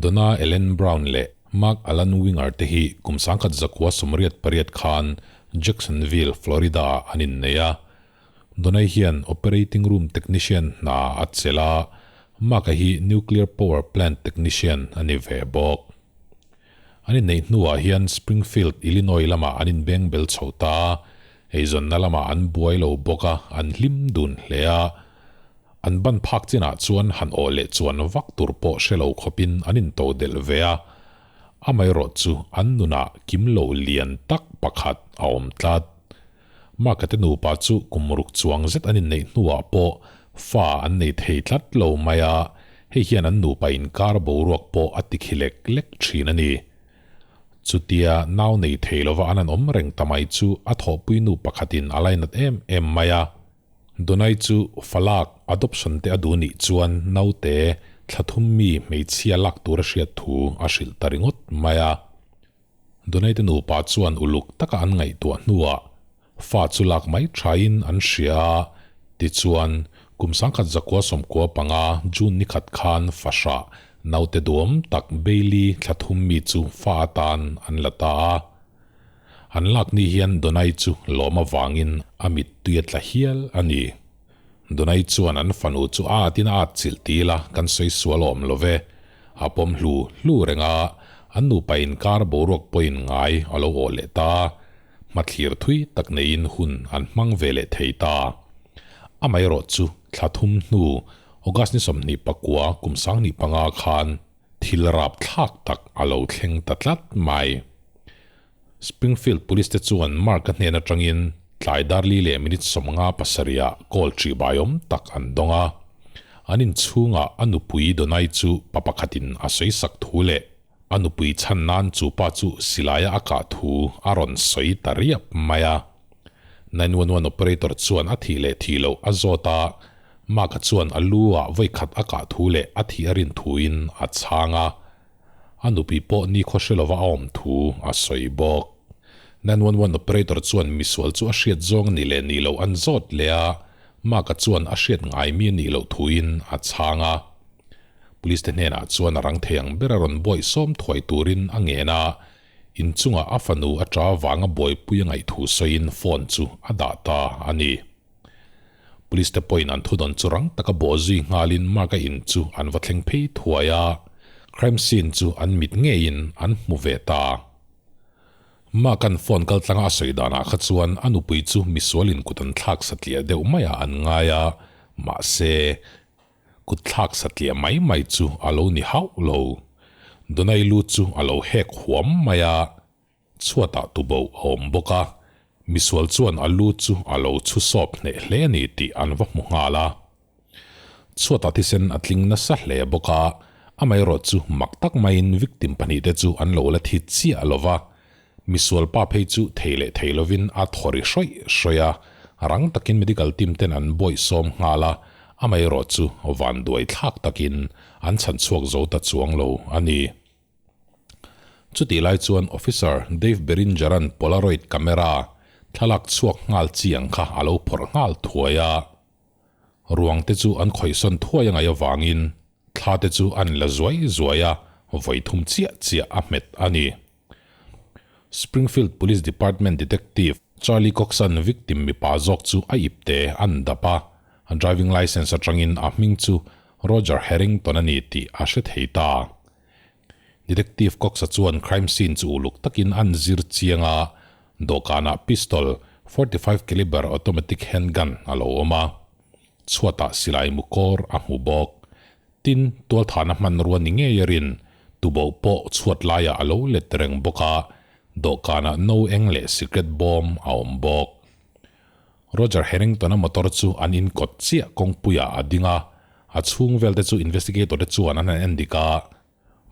Donna Ellen Brown leh Mark Alan Winger te hi kum 1988 khan Jacksonville, Florida-ah an innei a. Donna-i hian operating room technician hna a chelh a, Mark-a hi nuclear power plant technician a ni ve bawk. An inneih hnuah hian Springfield, Illinois lamah an inbeng bel chho ta a, eizawnna lamah an buai lo bawk a, an hlim dun hle a. An ban phak chinah chuan han awh leh chuan vak tur pawh hre lo khawpin an into delh ve a, amaherawhchu an nunah kim lo lian tak pakhat a awm tlat. Mark-a te nupa chu kum ruk chuang zet an inneih hnuah pawh fa an nei thei tlat lo mai a, hei hian an nupa inkar boruak pawh a tikhi lek lek thin a ni. Chutia nau nei thei lova an han awm reng ta mai chu a thawhpui nu pakhatin a lainat em em mai a. Donai chu falak adoption te a duh nih chuan naute thla thum mi hmeichhia lak tur a hriat thu a hrilh ta ringawt mai a. Donai te nupa chuan uluk taka an ngaihtuah hnuah fa chu lak mai thain an hria a, tichuan kum 1995 June ni khat khan fahrah naute duam tak Bailey thla thum mi chu fa atan an la ta a. An lak ni hian Donai chu lawm avangin a mittui a tla hial a ni. Donai chuan an fanu chu a atin a atchilh til a, kan sawi sual awm lo ve. A pawm hlu hlu reng a, an nupa inkar boruak pawhin ngai a lo awh leh ta. Hmathlir thui tak neiin hun an hmang ve leh thei ta. Amaherawh chu thla thum hnu August ni 29 kum 2005 khan Thil rapthlak tak a lo thleng ta tlat mai. Springfield Police te chuan Mark-a hnen atangin tlai dar li leh minute 57 ah call ṭihbaiawm tak an dawng a. An inchhungah a nupui Donai chu pa pakhatin a sawi sak thu leh a nupui chhan nan chu pa chu silaia a kah thu a rawn sawi ta riap mai a. 911 operator chuan a thih leh thih loh a zawt a, Mark-a chuan a lu ah vawi khat a kah thu leh a thih a rin thuin a chhang a, a nupui pawh nikhaw hre lova a awm thu a sawi bawk. 911 operator chuan misual chu a hriat zawng a nih leh nih loh an zawt leh a, Mark-a chuan a hriat ngai mi a nih loh thuin a chhang a. Police te hnenah chuan a rang thei ang ber a rawn buaih sawm thuai turin a ngen a, Inchungah a fanu a ṭa vanga buaipui a ngaih thu sawiin phone chu a dah ta a ni. Police te pawhin an thudawn chu rang taka bawh zui nghalin Mark-a in chu an va thleng phei thuai a, crime scene chu an mit ngeiin an hmu ve ta. Mark-a'n phone kal tlanga a sawi danah kha chuan a nupui chu misualin kut an thlak satliah deuh maiah an ngai a, mahse, Kut thlak satliah mai mai chu a lo ni hauh lo. Donai lu chu a lo hek huam mai a, chhuatah tubo a awm bawk a, misual chuan a lu chu a lo chhu sawp hneh hle a ni tih an va hmu nghal a. Chhuatah thisen a tling nasa hle bawk a, amaherawh chu mak tak maiin victim pahnihte chu an lo la thi chiah lo va, misual pa phei chu thei leh thei lovin a thaw ri hrawih hrawih a, rang takin medical team ten an bawih sawm nghal a, amaherawh chu van duai thlak takin an chhan chhuak zo ta chuang lo a ni. Chutih lai chuan Officer Dave Beringer-a'n Polaroid camera thlalak chhuak nghal chi ang kha a lo phawrh nghal thuai a, ruang te chu an khawihsawn thuai a ngaih avangin thla te chu an la zuai zuai a, vawi thum chiah chiah a hmet a ni. Springfield Police Department Detective Charlie Cox-a'n victim mipa zawk chu a ipte an dap a, a driving licence atangin a hming chu Roger Harrington a ni tih a hre thei ta. Detective Cox-a chuan crime scene chu uluk takin an zir chiang a, dawhkanah pistol, 45 caliber automatic handgun a lo awm a, chhuatah silai mu kawr a hmu bawk. Tin, tualthahna hmanrua ni ngei a rin, tuboh pawh chhuat laiah a lo let reng bawk a, dawhkanah no eng leh sikret bawm a awm bawk. Roger Harrington-a motor chu an inkawt chiah kawngpuiah a ding a, a chhung vel te chu investigator te chuan an han en dik a,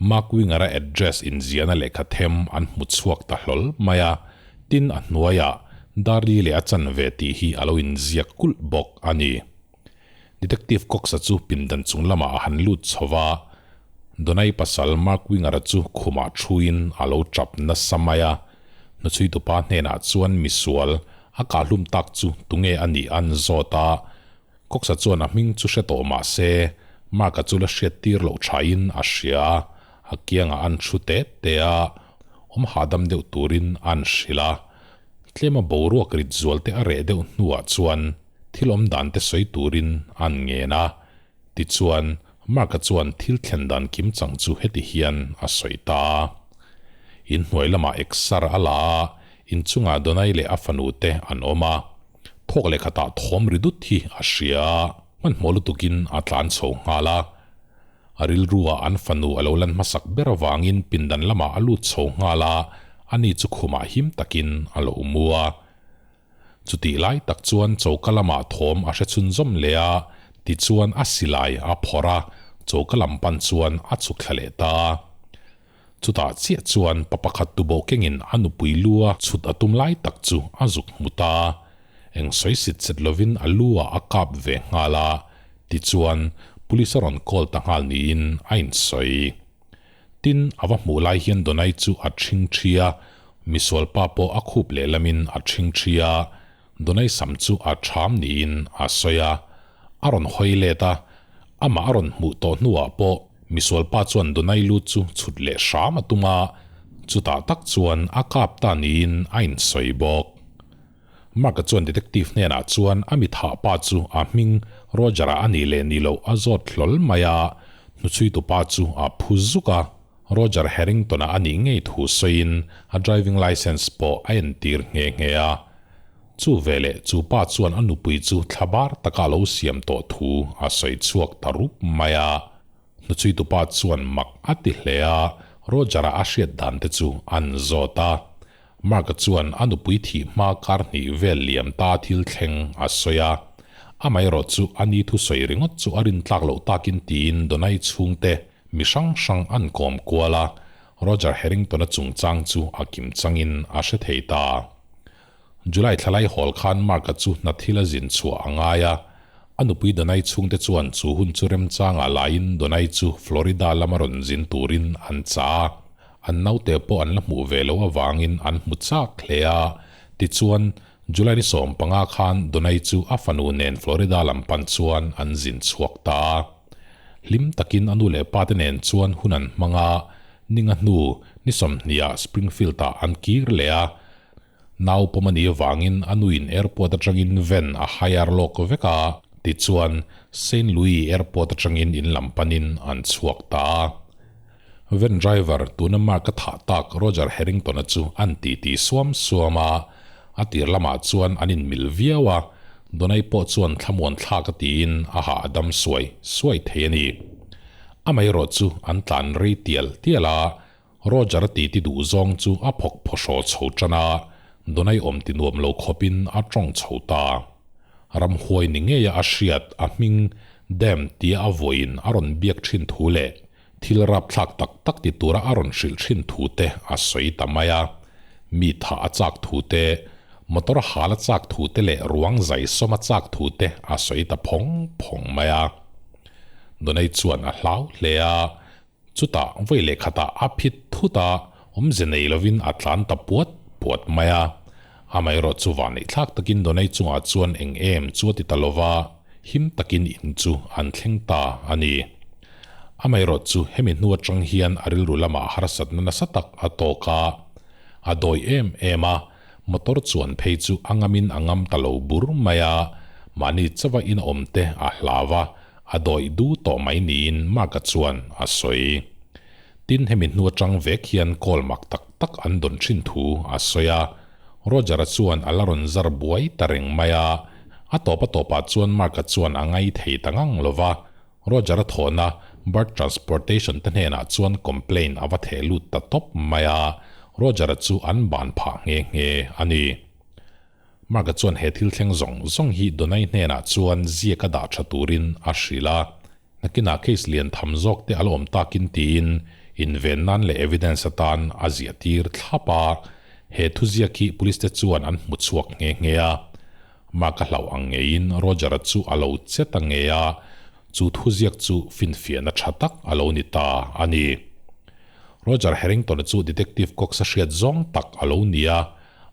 Mark Winger-a address inziahna lehkha them an hmu chhuak ta hlawl mai a, tin a hnuaiah Darli leh a chanve tih hi a lo inziak kulh bawk a ni. Detective Cox-a chu pindan chung lamah a han lut chho va, Donai pasal Mark Winger-a chu khumah thuin a lo tap nasa mai a, hnuchhuitupa hnenah chuan misual a kahhlum tak chu tunge a nih an zawt a, Cox-a chuan a hming chu hre tawh mah se, Mark-a chu la hriat tir loh thain a hria a, A kiangah an thu te te a, awm hahdam deuh turin an hrilh a. Tlema boruak rit zual te a reh deuh hnuah chuan thil awm dan te sawi turin an ngen a. Tichuan, Mark-a chuan thil thlen dan kim chang chu heti hian a sawi ta a. Inhnuai lamah eksar a la a, inchungah Donai leh a fanu te an awm a. Thawk leh khatah thawm ri dut hi a hria a, hmanhmawh lutukin a tlan chho nghal a. A rilruah an fanu a lo lan hmasak ber avangin pindan lamah a lut chho nghal a, ani chu khumah him takin a lo mu a. Chutih lai tak chuan choka lamah thawm a hre chhunzawm leh a, tichuan a silai a phawrh a, choka lam pan chuan a chhuk thla leh ta a. Chutah chiah chuan pa pakhat tuboh kengin a nupui lu a chhut a tum lai tak chu a zuk hmu ta. Eng sawi sit set lovin a lu ah a kap ve nghal a, tichuan police a rawn call ta nghal niin a insawi. Tin, a va hmuh lai hian Donai chu a ṭhing ṭhi a, misual pa pawh a khup lehlamin a ṭhing ṭhi a, Donai sam chu a ṭham niin a sawi a. A rawn hawi let a, amah a rawn hmuh tawh hnuah pawh misual pa chuan Donai lu chu chhut leh hram a tum a, chutah tak chuan a kap ta niin a insawi bawk. Mark-a chuan detective hnenah chuan a mi thah pa chu a hming Roger-a a nih leh nih loh a zawt hlawl mai a, hnuchhuitu pa chu a phu zuk a. Roger Harrington-a a nih ngei thu sawiin a driving licence pawh a entir nghe nghe a. Chu veleh chu pa chuan a nupui chu thlabar taka a lo siam tawh thu a sawi chhuak ta rup mai a. Hnuchhuitu pa chuan mak a ti hle a, Roger-a a hriat dan te chu an zawt a. Mark-a chuan a nupui thih hma kar hnih vel liam ta thil thleng a sawi a. Amaherawh chu a ni thusawi ringawt chu a rintlak loh takin tiin Donai chhungte mi hrang hrang an kawm kual a, Roger Harrington-a chungchang chu a kim changin a hre thei ta. July thlalai hawl khan Mark-a chu hna thil a zin chhuah a ngai a. A nupui Donai chhungte chuan chu hun chu remchangah laiin Donai chu Florida lama rawn zin turin an chah a. An naute pawh an la hmuh ve loh avangin an hmu chak hle a. Tichuan, July ni 15 khan Donai chu a fanu nen Florida lam pan chuan an zin chhuak ta a. Hlim takin a nu leh pa te nen chuan hun an hmang a, ninga hnu ni 20 ah Springfield-ah an kir leh a. Nau pawm a nih avangin a nuin airport atangin van a hire lawk vek a, tichuan Saint Louis airport atangin in lam panin an chhuak ta a. Van driver tuna mark a thah tak Roger Harrington-a chu an titi suam suam a, a tir lamah chuan an inmil viau a, Donai pawh chuan thlamuan thlak a tiin a hah a dam suai suai thei a ni. Amaherawh chu an tlan rei tial tial a, Roger a titi duh zawng chu a phawk phawhraw chho tan a, Donai awm ti nuam lo khawpin a tawng chho ta. Ramhuai ni ngeia a hriat a hming Dam tia a vawiin a rawn biak thin thu leh thil rapthlak tak tak ti tura a rawn hrilh thin thu te a sawi ta mai a. Mi thah a chak thu te, motor hal a chak thu te leh ruang zai sawm a chak thu te a sawi ta phawng phawng mai a. Donai chuan a hlau hle a. Chutah vawi leh khatah a phit thut a, awmze nei lovin a tlan ta puat puat mai a. Amaherawh chu vanneihthlak takin Donai chungah chuan eng em chu a ti ta lova, him takin in chu an thleng ta a ni. Amaherawh chu hemi hnu atang hian a rilru lamah harsatna nasa tak a tawk a, a dawi em em a, motor chuan phei chu a ngamin a ngam ta lo bur mai a, mahni chauha in a awm te a hlau a, A dawih du tawh mai niin Mark-a chuan a sawi. Tin, hemi hnu atang vek hian call mak tak tak an dawn thin thu a sawi a. Roger-a chuan a la rawn zar buai ta reng mai a. A tawp a tawpah chuan Mark-a chuan a ngai thei ta ngang lo va. Roger-a thawhna Bird Transportation te hnenah chuan complaint a va theh lut ta tawp mai a. Roger-a chu an ban phah nghe nghe a ni. Mark-a chuan he thil thleng zawng zawng hi Donai hnenah chuan ziak a dah tha turin a hrilh a, nakinah case lian tham zawk te a la awm takin tiin inven nan leh evidence atan a ziah tir thlap a, he thuziak hi police te chuan an hmu chhuak nghe nghe a. Mark-a hlauh ang ngeiin Roger-a chu a lo che ta ngei a, chu thuziak chu finfiahna tha tak a lo ni ta a ni. Roger Harrington-a chu Detective Cox-a hriat zawng tak a lo ni a,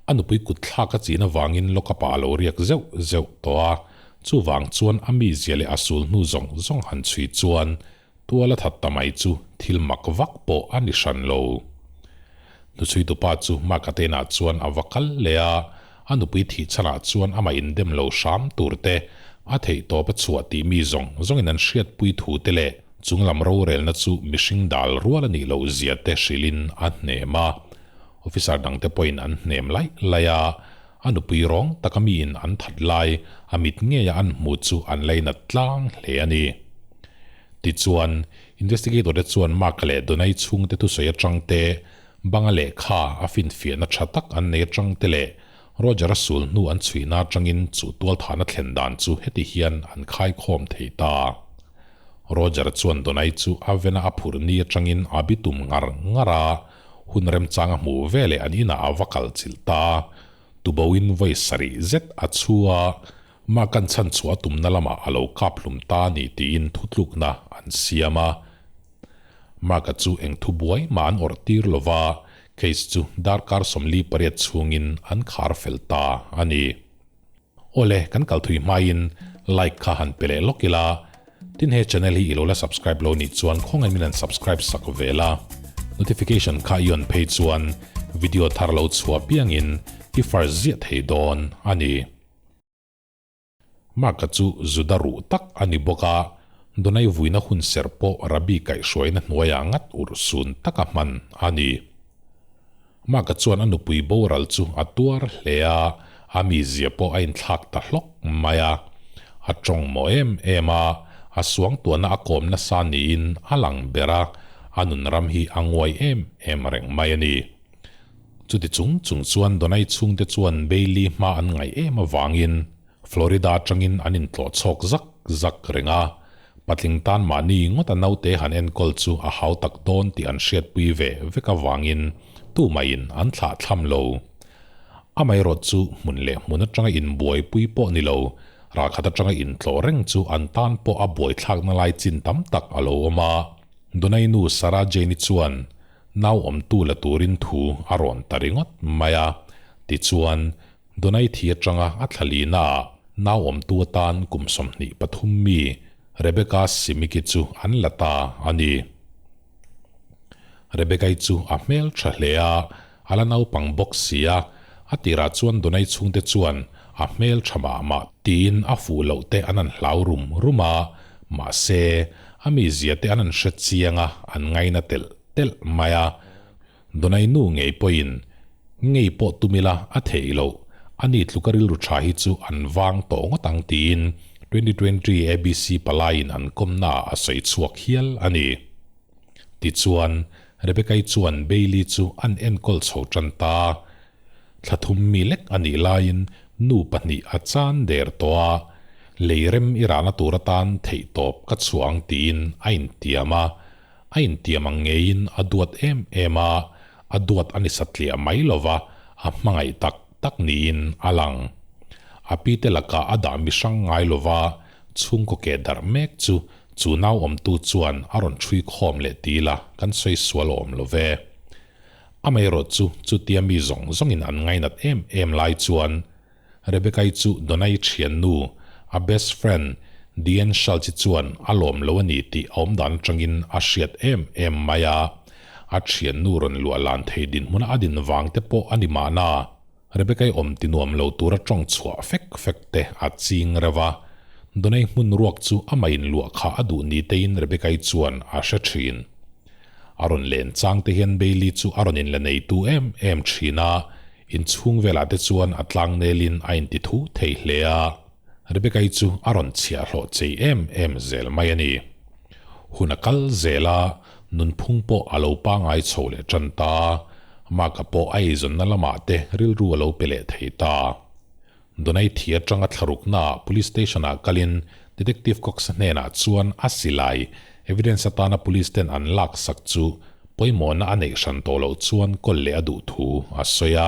A nupui kut thlak a chin avangin lawkapa a lo riak zeuh zeuh tawh a, chuvang chuan a mizia leh a sul hnu zawng zawng han chhui chuan Tual a that ta mai chu thil mak vak pawh a ni hran lo. Hnuchhuitupa chu Mark-a te inah chuan a va kal leh a, a nupui thih chhanah chuan amah indem lo hram tur te, a theih tawp a chhuah tih mi zawng zawngin an hriatpui thu te leh chunglam rorelna chu mihring dal rual a nih loh zia te hrilhin a hnem a. Officer dangte pawhin an hnem laih laih a, a nupui rawng taka miin an that lai a mit ngeia an hmu chu an lainat tlang hle a ni. Tichuan, Investigator te chuan Mark leh Donai chhungte thusawi atang te, banga lehkha a finfiahna tha tak an nei atang te leh Roger-a sul hnu an chhuihna atangin chu tualthahna thlen dan chu heti hian an khaikhawm thei ta. Roger-a chuan Donai chu a vena a phur ni atangin a bitum ngar ngar a, hun remchang a hmuh veleh an inah a va kal chilh ta. Tuboin vawi sarih zet a chhu a, Mah kan chhan chhuah tumna lamah a lo kap hlum ta a ni tiin thutlukna an siam a. Mark-a chu eng thu buai mah an awrh tir lo va, case chu darkar 48 chhungin an khar fel ta a ni. Awle, kan kal thui hmain like kha han pe leh lawk ila, tin he channel hi i lo la subscribe lo nih chuan khawngaih min han subscribe sak ve la, notification kha i on phei chuan video thar lo chhuah piangin i first ziah thei dawn a ni. Mark-a chu Juda ruh tak a ni bawk a, Donai vuina hun ser pawh Rabbi kaihhruaina hnuaiah ngat urhsun taka hman a ni. Mark-a chuan a nupui boral chu a tuar hle a, a mizia pawh a inthlak ta hlawk mai a. A tawng maw em em a, a suangtuahna a kawm nasa niin a lang ber a, a nunram hi a nguai em em reng mai a ni. Chuti chung chung chuan Donai chhungte chuan Bailey hma an ngaih em avangin Florida atangin an intlawh chhawk zak zak reng a, patling tan mahni ngawt a naute han enkawl chu a hau tak dawn tih an hriatpui ve vek avangin tumaiin an thlah thlam lo. Amaherawh chu hmun leh hmun atanga inbuaipui pawh ni lo, ralkhat atanga intlawh reng chu an tan pawh a buaithlakna lai chin tam tak a lo awm a. Donai nu Sarah Jane-i chuan Nau awmtu la turin thu a rawn ta ringawt mai a, tichuan, Donai thi atanga a thla lina ah nau awmtu atan kum 23 mi Rebecca Simiki chu an la ta a ni. Rebecca-i chu a hmel tha hle a, a la naupang bawk si a, a tirah chuan Donai chhungte chuan a hmel tha mah mah tiin a fuh loh te an han hlau rum rum a, mahse, a mizia te an han hre chiang a, an ngaina telh telh mai a. Donai nu ngei pawhin ngei pawh tum ila a theih loh, ani tluka rilru tha hi chu an vang tawh ngawt ang tiin 2020 ABC palaiin an kawmnaah a sawi chhuak hial a ni. Tichuan, Rebecca-i chuan Bailey chu an enkawl chho tan ta. Thla thum mi lek a nih laiin nu pahnih a chan der tawh a, lei rem i rahna tur atan theihtawp ka chhuah ang tiin a intiam a. A intiam ang ngeiin a duat em em a, a duat a ni satliah mai lova, a hmangaih tak tak niin a lang. A pite lakah a dah mi hrang ngai lova, chhungkaw keh darh mek chu chu nau awmtu chuan a rawn ṭhui khawm leh ti ila kan sawi sual awm lo ve. Amaherawh chu chutia mi zawng zawngin an ngainat em em lai chuan Rebecca-i chu Donai ṭhiannu, a best friend, Deanne Schultz-i chuan a lawm lo a ni tih a awmdan aṭangin a hriat em em mai a. A ṭhiannu rawn luah lan thei dinhmuna a din vang te pawh a ni mahna. Rebecca-i awm ti nuam lo tura ṭawng chhuah fek fek te a ching reuh a. Donai hmun ruak chu amah inluah kha a duh ni tein Rebecca-i chuan a hre ṭhin. A rawn len chang te hian Bailey chu a rawn inla neitu em em thin a, inchhung velah te chuan a tlangnelin a inti thu thei hle a. Rebecca-i chu a rawn chhiahhlawh chei em em zel mai a ni. Hun a kal zel a, nunphung pawh a lo pangai chho leh tan ta. Mark-a pawh a eizawnna lamah te rilru a lo pe leh thei ta. Donai thi atanga thlaruknaah Police Station-ah kalin Detective Cox-a hnenah chuan a silai evidence atana Police ten an lak sak chu pawimawhna a neih hran tawh loh chuan kawl leh a duh thu a sawi a.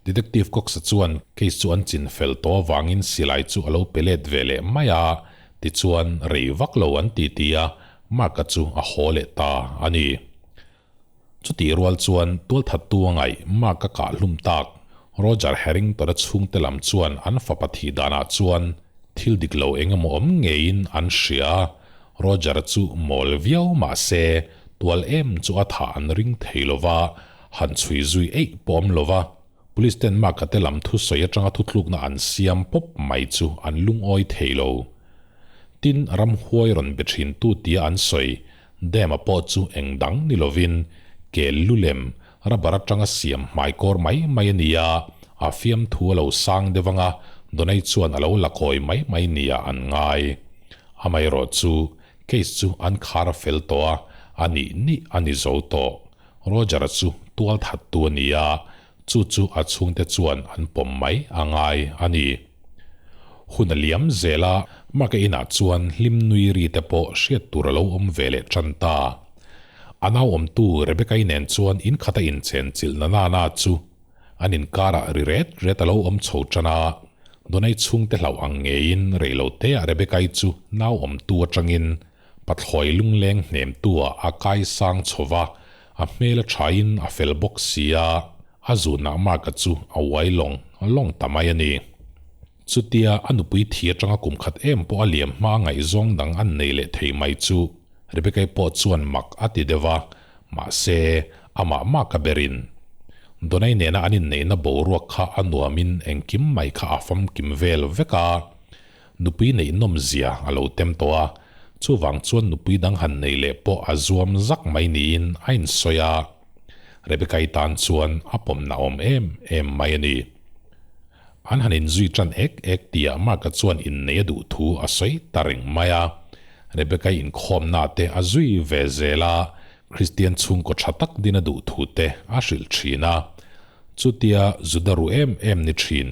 Detective Cox-a chuan case chu an chin fel tawh avangin silai chu a lo pe let ve leh mai a, tichuan rei vak lo an ti ti a, Mark-a chu a haw leh ta a ni. Chutih rual chuan tualthattu a ngaih Mark a kah hlum tak Roger Harrington-a chhungte lam chuan an fapa thih danah chuan thil dik lo eng emaw awm ngeiin an hria a. Roger-a chu mawl viau mah se, tual em chu a thah an ring thei lo va, han chhui zui eih pawh awm lo va. Police ten Mark-a te lam thusawi atanga thutlukna an siam pawp mai chu an lungawi thei lo. Tin, ramhuai rawn be thin tu tia an sawi Dam-a pawh chu eng dang ni lovin kel lu lem rubber atanga siam hmaikawr mai mai a ni a, a fiamthu a lo sang deuh anga Donai chuan a lo la kawi mai mai nia an ngai. Amaherawh chu case chu an khar a fel tawh a, a nih nih a ni zo tawh. Roger-a chu tual thattu a ni a, chu chu a chhungte chuan an pawm mai a ngai a ni. Hun a liam zel a, Mark-a inah chuan hlim nui ri te pawh hriat tur a lo awm ve leh tan ta. A nau awmtu Rebecca-i nen chuan in khata inchen chilh na nana chu an inkarah ri ret ret a lo awm chho tan a. Donai chhungte hlauh ang ngeiin reiloteah Rebecca-i chu nau awmtu atangin Pathlawi lungleng hnemtu-ah a kai sang chho va, a hmel a thain a fel bawk si a, a zunah Mark-a chu a uai lawng lawng ta mai a ni. Chutia a nupui thi atanga kum khat em pawh a liam hma ngaihzawng dang an nei leh thei mai chu Rebecca-i pawh chuan mak a ti deuh va, mahse, amah Mark-a berin Donai nena an inneihna boruak kha a nuamin engkim mai kha a famkim vel vek a. Nupui neih nawm zia a lo tem tawh a, chuvang chuan nupui dang han nei leh pawh a zuam zak mai niin a insawi a. Rebecca-i tan chuan a pawmna awm em em mai a ni. An han inzui tan ek ek tihah Mark-a chuan innei a duh thu a sawi ta reng mai a. Rebecca-i inkhawmna te a zui ve zel a, Kristian chhungkaw tha tak din a duh thu te a hrilh thin a. Chutia Juda ru em em ni thin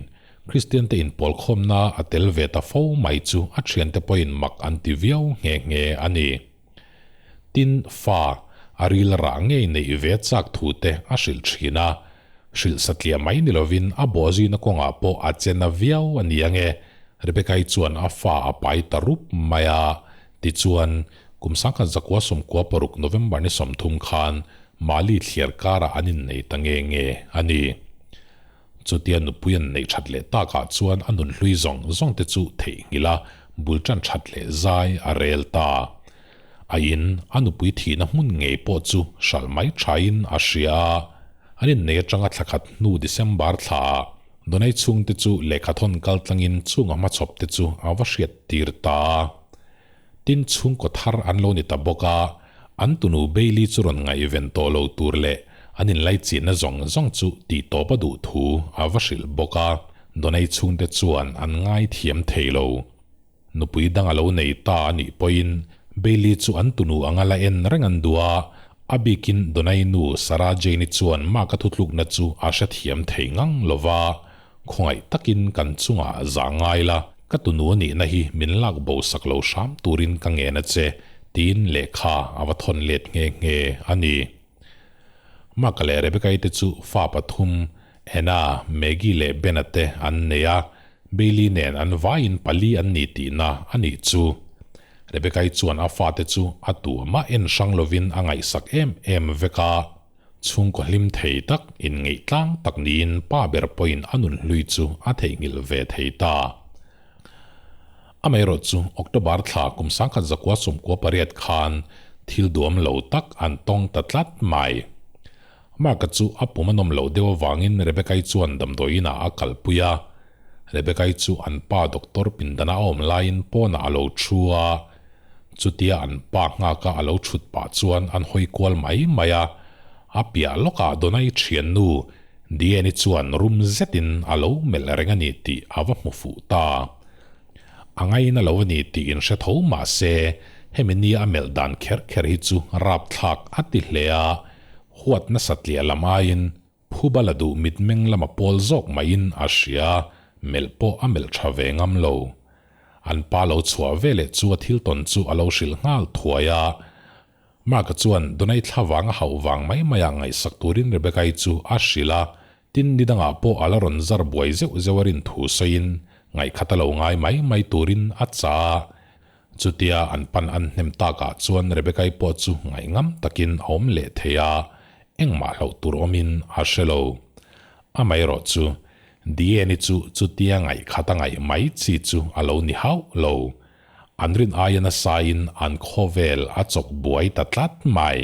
Kristiante inpawlkhawmna a tel ve ta fo mai chu a thiante pawhin mak an ti viau nghe nghe a ni. Tin, fa a ril rah ngei neih ve chak thu te a hrilh thin a, hrilh satliah mai ni lovin a bawhzuina kawngah pawh a che na viau a ni ange, Rebecca-i chuan a fa a pai ta rup mai a, tichuan, kum 1996 November ni 30 khan Mali thliar karah an innei ta nge nge a ni. Chutia nupui an neih that leh takah chuan a nunhlui zawng zawng te chu theihnghilh a, bul tan that leh zai a rel ta. A in, a nupui thihna hmun ngei pawh chu hralh mai thain a hria a. An innei atanga thla khat hnu December thlaah Donai chhungte chu lehkhathawn kal tlangin chunga hmachhawp te chu a va hriat tir ta a. Tin chhungkaw thar an lo ni ta bawk a, an tunu Bailey chu rawn ngaihven tawh lo tur leh an inlaichinna zawng zawng chu tih tawp a duh thu a va hrilh bawk a, Donai chhungte chuan an ngaithiam thei lo. Nupui dang a lo nei ta a nih pawhin Bailey chu an tunu anga la en reng an duh a, a bikin Donai nu Sarah Jane-i chuan Mark-a thutlukna chu a hrethiam thei ngang lo va, Khawngaih takin kan chungah zah ngai la, ka tunu a nihna hi min lak bo sak lo hram turin ka ngen a che, tiin lehkha a va thawn let nghe nghe a ni. Mark-a leh Rebecca-i te chu fa pathum, Anna, Maggie leh Ben-a te an nei a, Bailey nen an vaiin pali an ni tihna a nih chu. Rebecca-i chuan a fate chu a tu mah en hrang lovin a ngaihsak em em vek a. Chhungkaw hlim thei tak, inngeih tlang tak niin pa ber pawhin a nun hlui chu a theihnghilh ve thei ta. Amaherawh chu October thla kum 1998 khan thil duam lo tak an tawng ta tlat mai. Mark-a chu a pum a nawm loh deuh avangin Rebecca-i chuan damdawiinah a kalpui a. Rebecca-i chu an pa doctor pindana a awm laiin pawnah a lo thu a. Chutia an pa nghaka a lo thut pah chuan an hawi kual mai mai a, a piah lawkah Donai thiannu Diane-i chuan rum zetin a lo melh reng a ni tih a va hmu fuh ta. A ngaina lo a ni tih inhre tho mah se, hemi nia a melh dan kher kher hi chu rapthlak a ti hle a, huat nasa tliah lam aiin Phuba la duh mitmeng lama pawl zawk maiin a hria, melh pawh a melh tha ve ngam lo. An pa lo chhuah ve leh chu a thil tawn chu a lo hrilh nghal thuai a. Mark-a chuan Donai thla vang a hauh vang mai mai ah ngaihsak turin Rebecca-i chu a hrilh a, tin ni dangah pawh a la rawn zar buai zeuh zeuh a rin thu sawiin ngaihkhat a lo ngai mai mai turin a cha a. Chutia an pan an hnem takah chuan Rebecca-i pawh chu ngaihngam takin a awm leh thei a, engmah hlauh tur awmin a hre lo. Amaherawh chu, Diane-i chu chutia ngaihkhat a ngaih mai chi chu a lo ni hauh lo. An rin aia nasain an khawvel a chawk buai ta tlat mai.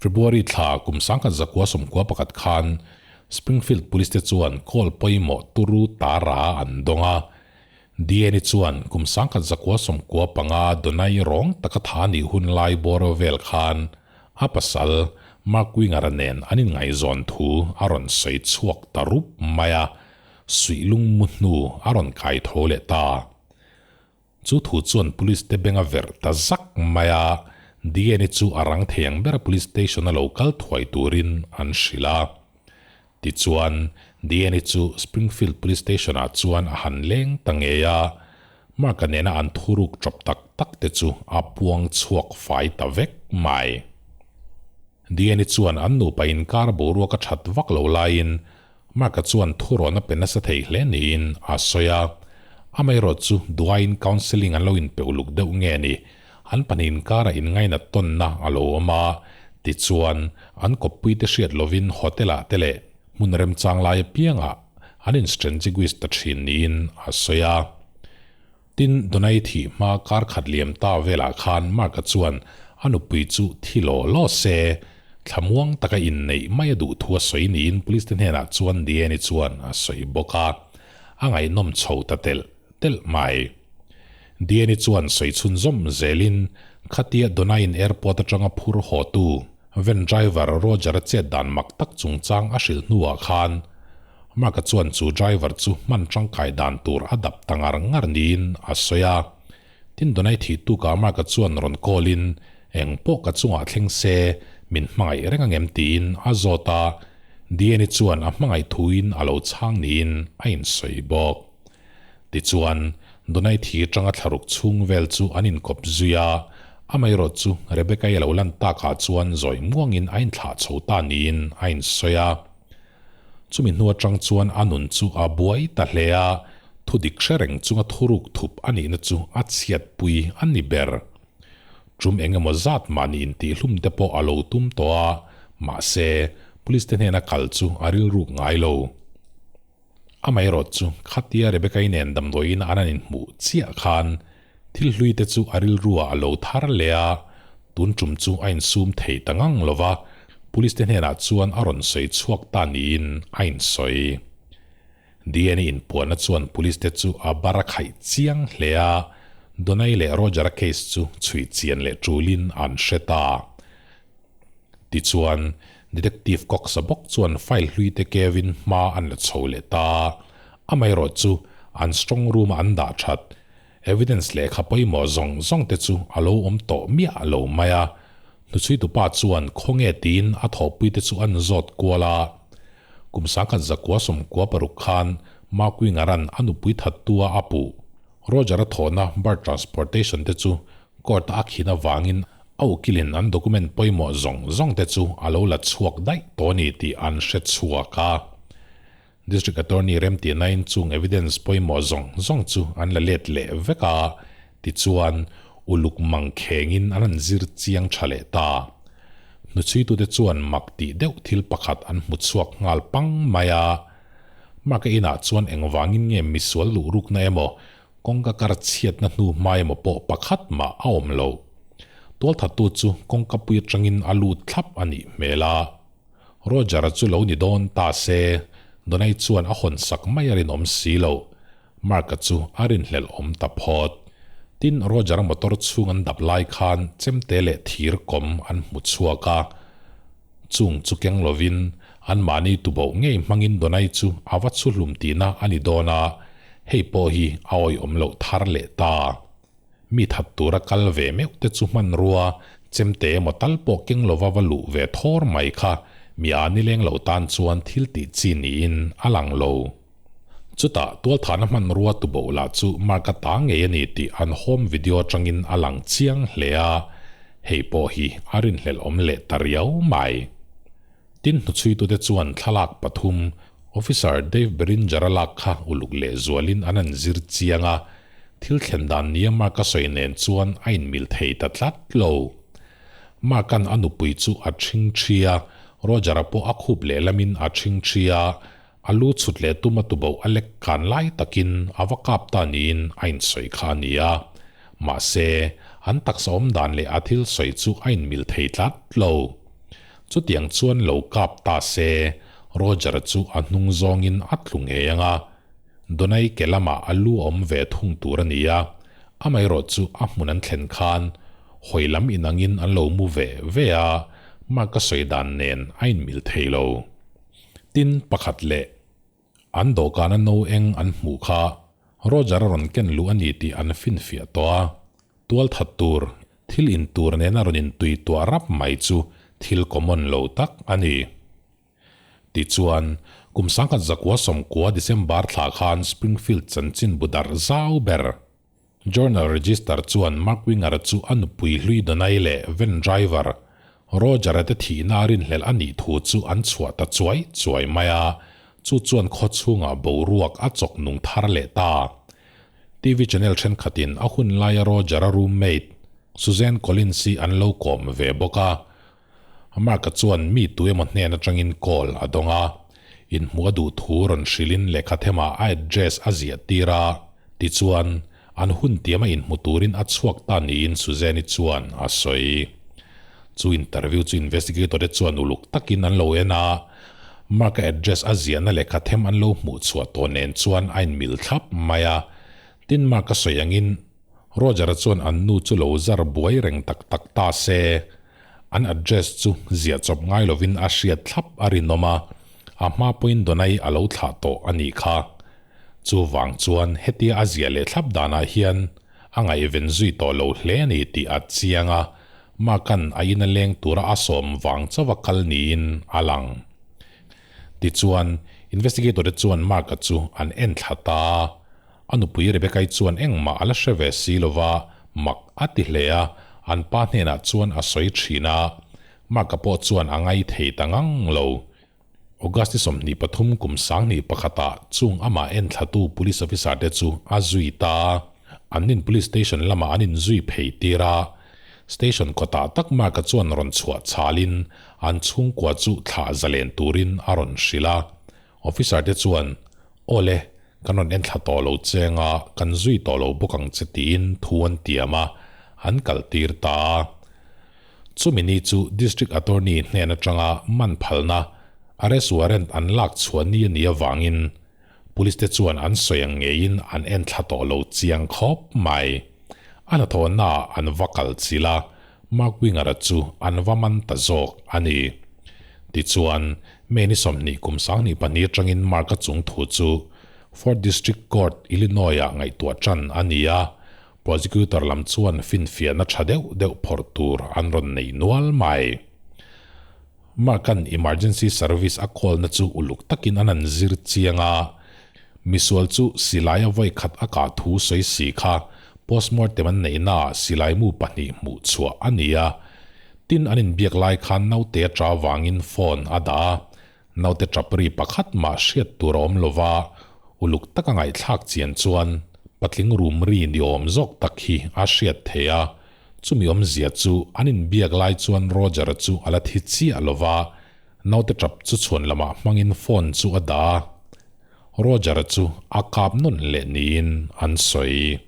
February thla kum 1991 khan Springfield Police te chuan call pawimawh turu tara an dawng a. Diane-i chuan kum 1995 Donai rawng taka tha nih hun lai bawr vel khan a pasal Mark Winger-a nen an inngaihzawn thu a rawn sawi chhuak ta rup mai a, suih lungmu hnu a rawn kai tho leh ta. Chu thu chuan Police te beng a verh ta zak mai a, Diane-i chu a rang thei ang ber Police Station a lo kal thuai turin an hrilh a. Tichuan, Diane-i chu Springfield Police Station-ah chuan a han leng ta ngei a, Mark-a nena an thuruk chawp tak tak te chu a puang chhuak fai ta vek mai. Diane-i chuan an nupa inkar boruak a that vak lo laiin Mark-a chuan thurawn a pe nasa thei hle niin a sawi a. Amaherawh chu duaiin counselling an lo inpe uluk deuh nge ni, an pahnih inkarah inngainat tawnna a lo awm a, tichuan an kawppuite hriat lovin hotel-ah te leh hmun remchang lai apiangah an instrenjiguis ta thin niin a sawi a. Tin, Donai thih hma kar khat liam ta velah khan Mark-a chuan a nupui chu thi law law se, thlamuang taka inneih mai a duh thu a sawi niin police te hnenah chuan Diane-i chuan a sawi bawk a, a ngaihnawm chho ta telh telh mai. Diane-i chuan sawi chhunzawm zelin khatia Donai-in airport atanga phur hawtu van driver Roger-a chet dan mak tak chungchang a hrilh hnuah khan Mark-a chuan chu driver chu hman tangkai dan tur a dap ta ngar ngar niin a sawi a. Tin Donai thih tukah Mark-a chuan rawn call-in eng pawh ka chungah thleng se min hmangaih reng angem tiin a zawt a, Diane-i chuan a hmangaih thuin a lo chhang niin a insawi bawk. Tichuan, Donai thi atanga thlaruk chhung vel chu an inkawp zui a, amaherawh chu Rebecca-i a lo lan takah chuan zawi muangin a inthlah chho ta niin a insawi a. Chumi hnu atang chuan a nun chu a buai ta hle a, thu dik hre reng chunga thuruk thup a nihna chu a chhiatpui a ni ber. Tum eng emaw zat mahni intihhlum te pawh a lo tum tawh a, mahse, police te hnena kal chu a rilruk ngai lo. Amaherawh chu khatia Rebecca-i nen damdawiin an an inhmuh chiah khan thil hlui te chu a rilruah a lo thar leh a, tun tum chu a insum thei ta ngang lo va, police te hnenah chuan a rawn sawi chhuak ta niin a insawi. DNA inpuanna chuan police te chu a bar a khaih chiang hle a, Donai leh Roger-a case chu chhui chian leh tulin an hre ta. Tichuan, Detective Cox-a bawk chuan file hlui te kevin hma an la chho leh ta. Amaherawh chu an strong room-a an dah that evidence lehkha pawimawh zawng zawng te chu a lo awm tawh miah lo mai a. Hnuchhuitupa chuan khawnge tiin a thawhpui te chu an zawt kual a. Kum 1996 khan Mark Winger-a'n a nupui thattu-a a puh Roger-a thawhna Bird Transportation te chu Court-a a khin avangin a ukilin an document pawimawh zawng zawng te chu a lo la chhuak daih tawh a ni tih an hre chhuak a. District Attorney remtihnain chung evidence pawimawh zawng zawng chu an la let leh vek a, tichuan uluk mang khengin an han zir chiang tha leh ta. Hnuchhuitute chuan mak tih deuh thil pakhat an hmu chhuak nghal pang mai a. Mark-a inah chuan engvangin nge misual luhrukna emaw Kawngka kar chhiatna hnu hmai emaw pawh pakhat mah a awm lo. Tualthattu chu kawngka pui atangin a lut thlap a nih hmel a. Roger-a chu lo ni dawn ta se, Donai chuan a hawn sak mai a rinawm si lo. Mark-a chu a rinhlelh awm ta phawt. Tin, Roger-a motor chhung an dap lai khan chemte leh thir kawm an hmu chhuak a. Chung chu keng lovin anmahni tuboh ngei hmangin Donai chu a va chhu hlum tihna a ni dawn a, hei pawh hi a awihawm loh thar leh ta. Mi that tura kal ve meuh te chu hmanrua chemte emaw tal pawh keng lova va luh ve thawr mai kha mi a nileng lo tan chuan thil tih chi niin a lang lo. Chutah tualthahna hmanrua tuboh lah chu Mark-a ta ngei a ni tih an home video atangin a lang chiang hle a, hei pawh hi a rinhlelh awm leh ta riau mai. Tin hnuchhuitute chuan thlalak pathum Officer Dave Beringer-a lak kha uluk leh zualin an han zir chiang a, thil thlen dan nia Mark-a sawi nen chuan a inmil thei ta tlat lo. Mark-a'n a nupui chu a ṭhing ṭhi a, Roger-a pawh a khup lehlamin a ṭhing ṭhi a, A lu chhut leh tum a tuboh a lek kan lai takin a va kap ta niin a insawi kha a ni a. Mahse, an taksa awm dan leh a thil sawi chu a inmil thei tlat lo. Chutiang chuan lo kap ta se, Roger-a chu a hnung zawngin a tlu ngei ang a, Donai ke lamah a lu a awm ve thung tur a ni a, amaherawh chu a hmun an thlen khan hawi lam inangin an lo mu ve ve a, Mark-a sawi dan nen a inmil thei lo. Tin, pakhat leh. An dawhkana no eng an hmuh kha Roger a rawn ken luh a ni tih an finfiah tawh a, tual that tur, thil in tur nena rawn intui tuah rap mai chu thil common lo tak a ni. Tichuan, kum 1990 December thla khan Springfield chanchin bu darh zau ber, Journal Register chuan Mark Winger-a chu a nupui hlui Donai leh van driver Roger-a te thihna a rinhlelh a nih thu chu an chhuah ta chuai chuai mai a, chu chuan khaw chhungah boruak a chawk nung thar leh ta. TV channel thenkhatin a hun laia Roger-a roommate Suzanne Collins-i an lo kawm ve bawk a, Mark-a chuan mi tu emaw hnen atangin call a dawng a, inhmuh a duh thu rawn hrilhin lehkha themah a address a ziah tir a, tichuan, an hun tiama inhmu turin a chhuak ta niin Suzanne-i chuan a sawi. Chu interview chu investigator te chuan uluk takin an lo en a, Mark-a address a ziahna lehkha them an lo hmuh chhuah tawh nen chuan a inmil thlap mai a, tin Mark-a sawi angin Roger-a chuan an nu chu lo zar buai reng tak tak ta se, an address chu ziah chawp ngai lovin a hriat thlap a rinawm a, a hma pawhin Donai a lo thlah tawh a nih kha. Chuvang chuan hetia a ziah leh thlap danah hian a ngaihven zui tawh lo hle a ni tih a chiang a, Mark-a'n a ina leng tura a sawm vang chauha kal niin a lang. Tichuan, investigator-te chuan Mark-a chu an en thla ta a. A nupui Rebecca-i chuan engmah a la hre ve si lo va, mak a ti hle a, an pa hnenah chuan a sawi thin a. Mark-a pawh chuan a ngai thei ta ngang lo. August ni 23 kum 2001ah chung amah enthlatu police officer te chu a zui ta a, an nin police station lamah an inzui phei tir a. Station kawtah tak Mark-a chuan rawn chhuah chhalin an chhungkua chu thlah zalen turin a rawn hrilh a. Officer te chuan, Aw le, kan rawn en thla tawh lo che anga kan zui tawh lo bawk ang che tiin thu an tiam a, an kal tir ta a. Chumi ni chu District Attorney hnen atanga man phalna, arrest warrant an lak chhuah ni a nih avangin Police te chuan an sawi ang ngeiin an en thla tawh lo chiang khawp mai. A hnathawhnaah an va kal chilh a, Mark Winger-a chu an va man ta zawk a ni. Tichuan, May ni 20 kum 2002 atangin Mark-a chung thu chu Fourth District Court, Illinois-ah ngaihtuah tan a ni a, prosecutor lam chuan finfiahna tha deuh deuh phawrh tur an rawn nei nual mai. Mark-a'n emergency service a call-na chu uluk takin an han zir chiang a, misual chu silai a vawi khat a kah thu sawi si kha postmortem an neihnaah silai mu pahnih hmuh chhuah a ni a. Tin, an inbiak lai khan naute a ṭa vangin phone a dah a, naute ṭap ri pakhat mah hriat tur a awm lo va, uluk taka ngaihthlak chian chuan patling rum ri ni awm zawk tak hi a hriat thei a. Chumi awmzia chu an inbiak lai chuan Roger-a chu a la thi chiah lo va, naute ṭap chu chhuan lamah hmangin phone chu a dah a. Roger-a chu a kap nawn leh niin an sawi.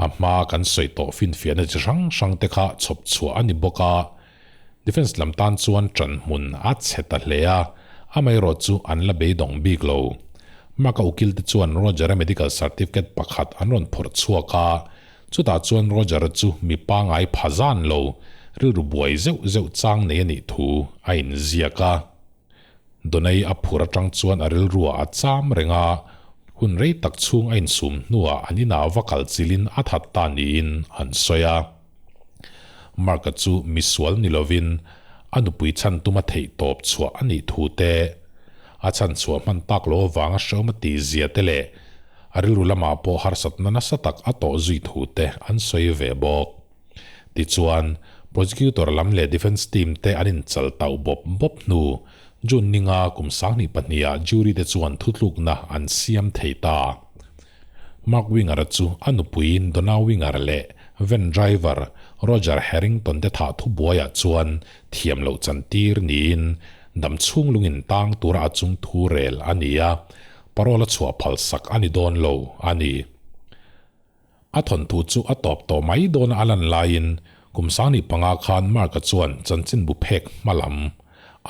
A hma kan sawi tawh finfiahna chi hrang hrang te kha chhawp chhuah a ni bawk a, defence lam tan chuan ṭan hmun a chhe ta hle a, amaherawh chu an la beidawng bik lo. Mark-a ukil te chuan Roger-a medical certificate pakhat an rawn phawrh chhuak a, Chutah chuan Roger-a chu mi pangai pha zan lo, rilru buai zeuh zeuh chang nei a nih thu a inziak a. Donai a phur atang chuan a rilruah a cham reng a, hun rei tak chhung a insum hnuah an inah va kal chilin a that ta niin an sawi a. Mark-a chu misual ni lovin a nupui chhan tuma theih tawp chhuah a nih thu te, a chhan chhuah hman tak lo avanga hrehawm a tih zia te leh A rilru lamah pawh harsatna nasa tak a tawh zui thu te an sawi ve bawk. Tichuan, prosecutor lam leh defence team te an inchal tauh bawp bawp hnu, June ninga kum 2002 ah jury te chuan thutlukna an siam thei ta. Mark Winger-a chu a nupuiin Donna Winger leh van driver Roger Harrington te thah thubuaiah chuan thiam loh chantir niin damchhung lungin tang tura a chung thu rel a ni a. Parole a chhuah phal sak a ni dawn lo a ni. A thawnthu chu a tawp tawh mai dawna a lan laiin kum 15 khan Mark-a chuan chanchinbu phek hma lam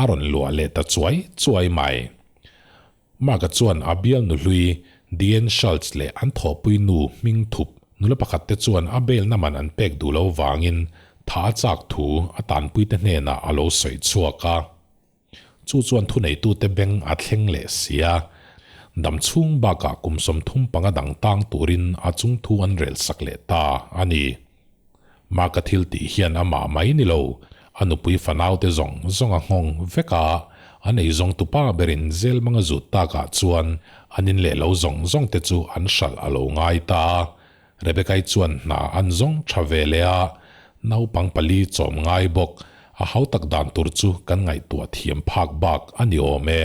a rawn luah leh ta chuai chuai mai. Mark-a chuan a bialnu hlui Deanne Schultz leh an thawhpui nu hming thup nula pakhat te chuan a bail-na man an pek duh lo vangin tha a chak thu a tanpuite hnenah a lo sawi chhuak a. Chu chuan thuneitute beng a thleng leh si a, dam chhung bakah kum 35 dang tang turin a chung thu an rel sak leh ta a ni. Mark-a thil tih hian amah mai ni lo, a nupui fanaute zawng zawng a nghawng vek a, an eizawng tupa berin zel manga zut takah chuan an in leh lo zawng zawng te chu an hralh a lo ngai ta a. Rebecca-i chuan hna an zawng tha ve leh a, naupang pali chawm ngai bawk, a hautak dan tur chu kan ngaihtuah thiam phak bak a ni awm e.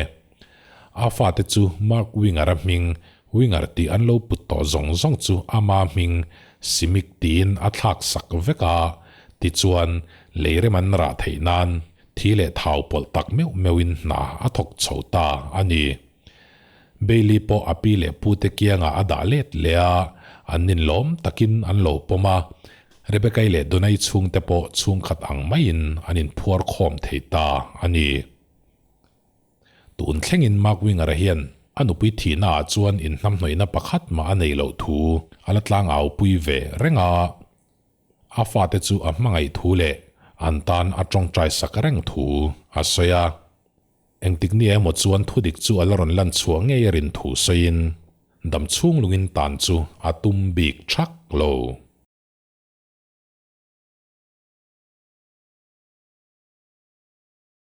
A fate chu Mark Winger-a hming, Winger tih an lo put tawh zawng zawng chu ama hming Simic tiin a thlak sak vek a, tichuan lei rem an rah theih nan thi leh thau pawlh tak meuh meuhin hna a thawk chho ta a ni. Bailey pawh a pi leh pute kiangah a dah let leh a, an ninlawm takin an lo pawm a, Rebecca-i leh Donna-i chhungte pawh chhungkhat ang maiin an inphuar khawm thei ta a ni. Tun thlengin Mark Winger-a hian a nupui thihnaah chuan inhnamhnawihna pakhat mah a nei loh thu a la tlangau pui ve reng a. A fate chu a hmangaih thu leh an tan a tawngtai sak reng thu a sawi a. Engtik ni emaw chuan thudik chu a la rawn lan chhuah ngei a rin thu sawiin dam chhung lungin tan chu a tum bik thak lo.